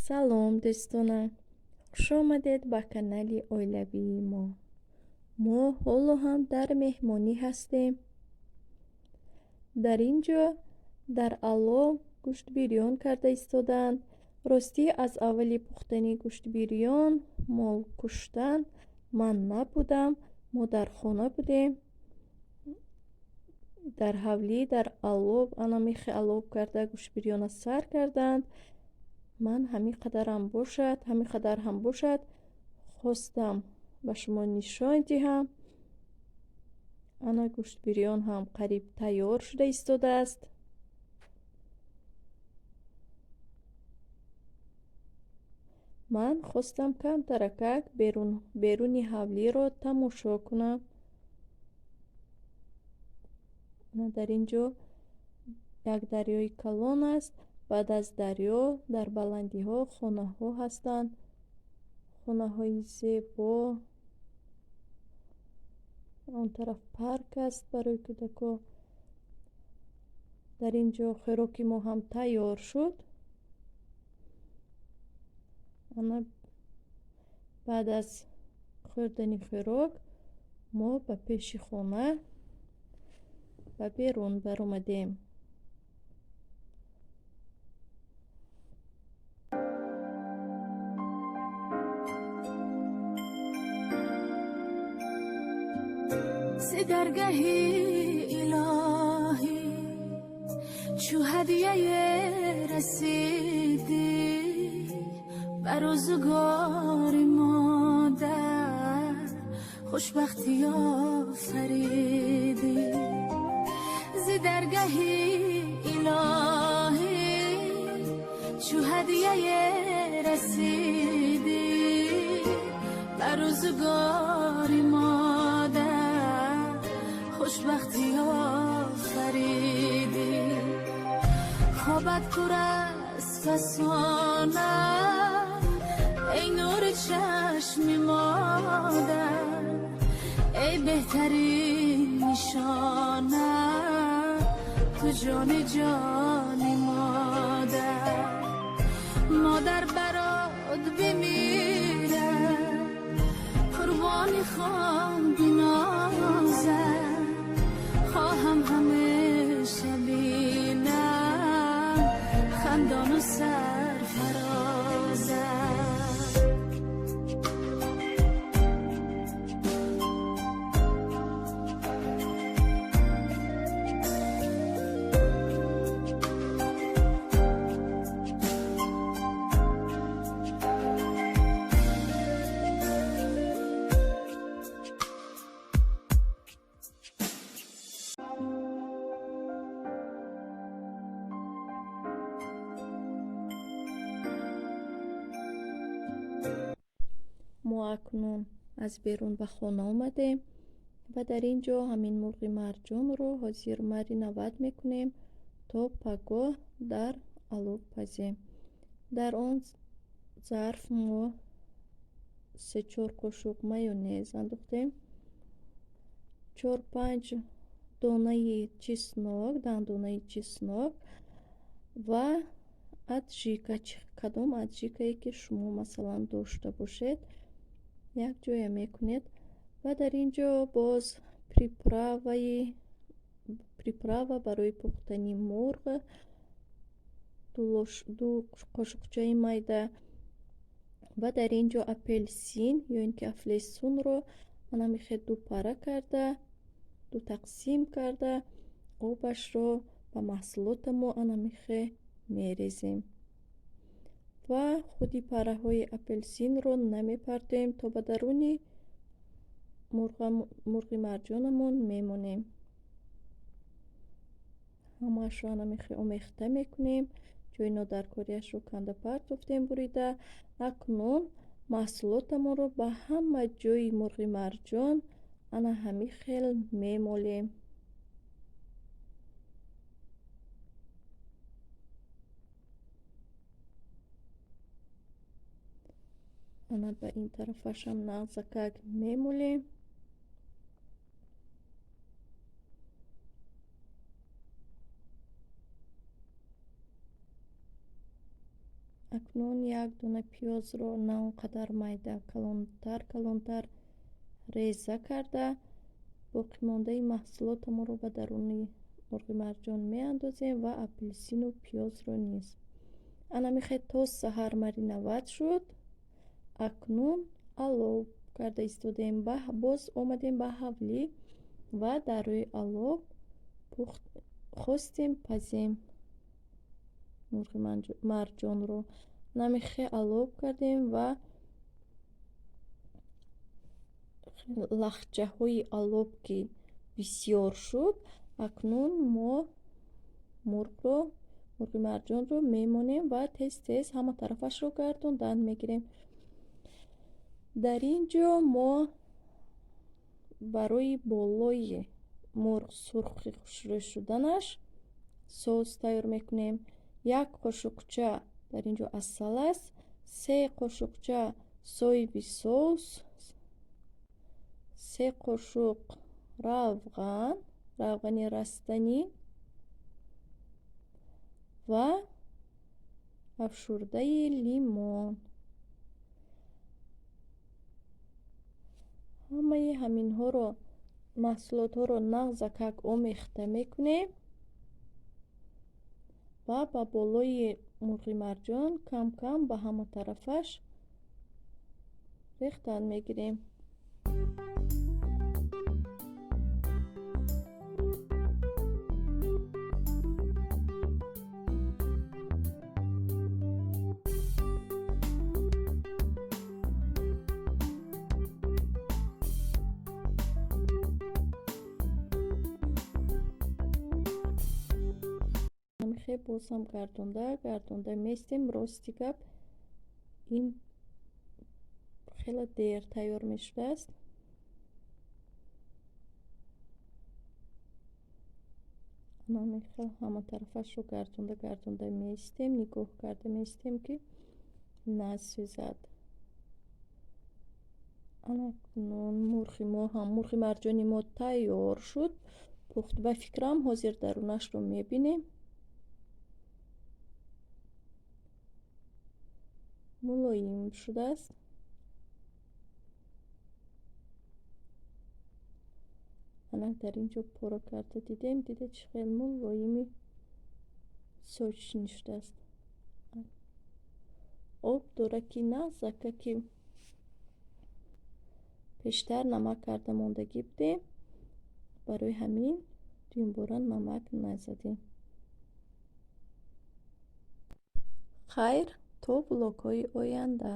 Салом, дӯстонам! Хуш омадед ба канали оилавии мо. Мо ҳоло ҳам дар меҳмонӣ ҳастем. Дар ин ҷо дар алов гӯштбирён карда истодаанд. Ростӣ, аз аввали пухтани гӯштбирён, мол куштан ман набудам. Мо дар хона будем. Дар ҳавлӣ, дар алов, ана мехи алов карда гӯштбирёна сар карданд. Ман ҳамин қадарам бошад, ҳамин қадар ҳам бошад, хостам ба шумо нишон диҳам. Ана гӯштбирён ҳам қариб тайёр шуда истодааст. Ман хостам камтаракак беруни ҳавлиро тамошо кунам. Ана дар ин ҷо як дарёи калон аст. Баъд аз дарё дар баландиҳо хонаҳо ҳастанд. Хонаҳои зебо. Он тараф парк аст барои кӯдако. Дар ин ҷо хӯроки мо ҳам тайёр шуд. Ана баъд аз хӯрдани хӯрок мо ба пеши хона ба берун баромадем. Даргаҳи илоҳӣ чу ҳадияе расидӣ ба рӯзгори модар хушбахтӣ офаридӣ. Зи даргаҳи илоҳӣ чу ҳадияе расидӣ ба рӯзгори модар хушбахтӣ офаридӣ. Хобат пур аз фасона, эй нури чашми модар, эй беҳтарин нишона, ту ҷони ҷони модар. Модар барот бимирад, қурбони хон бинозад, хоҳам ҳамеша бинам хандону сарфарозад. Мо акнун аз берун ба хона омадем ва дар ин ҷо ҳамин мурғи марҷонро ҳозир мариноват мекунем, то пагоҳ дар алов пазем. Дар он зарф мо 3-4 қошуқ майонез андохтем, 4-5 донаи чеснок, дандонаи чеснок ва аджика, кадом аджикае ки шумо масалан дошта бошед, як ҷоя мекунед. Ва дар ин ҷо боз приправа барои пухтани мурғ, ду қошуқчаи майда ва дар ин ҷо апелсин ё ин ки афлесунро ана мехед ду пара карда, ду тақсим карда, обашро ба маҳсулотамо ана мехе мерезем. Ва худи параҳои апелсинро намепартоем, то ба даруни мурғи марҷонамон мемонем. Ҳамаашро ана мехе омехта мекунем. Ҷои нодаркориашро канда партофтем бурида. Акнун маҳсулотамонро ба ҳама ҷои мурғи марҷон ана ҳамин хел мемолем. Ана ба ин тарафашам нағзакак мемолем. Акнун як дона пиёзро на он қадар майда, калонтар калонтар реза карда, боқимондаи маҳсулотамонро ба даруни мурғи марҷон меандозем ва апелсину пиёзро низ. Ана михе то саҳар мариновать шуд. Акнун алов карда истодем. Боз омадем ба ҳавлӣ ва дар рӯи алов хостем пазем мурғи марҷонро. Намихе алов кардем ва лахчаҳои алов ки бисёр шуд, акнун мо мурғро, мурғи марҷонро мемонем ва тез тез ҳама тарафашро гардондан мегирем. Дар ин ҷо мо барои болои мурғ сурхи хушрӯй шуданаш соус тайёр мекунем. Як қошуқча дар ин ҷо асал аст, 3 қошуқча соевый соус, 3 қошуқ равған, равғани растанӣ ва афшурдаи лимон. Ҳамаи ҳаминҳоро, маҳсулотҳоро нағзакак омехта мекунем ва ба болои мурғи марҷон кам-кам ба ҳама тарафаш рехтан мегирем. Боз ҳам гардонда гардонда местем. Рости гап, ин хеле дер тайёр мешудааст. Ана ҳама тарафашро гардонда гардонда меистем, нигоҳ карда меистем, ки насӯзад. Анакнун мурғи мо ҳам, мурғи марҷони мо тайёр шуд. Пухт. Ба фикрам, ҳозир дарунашро мебинем. Мулоим шудааст. Анак дар ин ҷо пора карда дидем, дида чӣ хел мулоими сочный шудааст. Об дора, ки нағзака, ки пештар намак карда мондагӣ будем, барои ҳамин дуюмбора намак назадем. Хайр, то влогҳои оянда.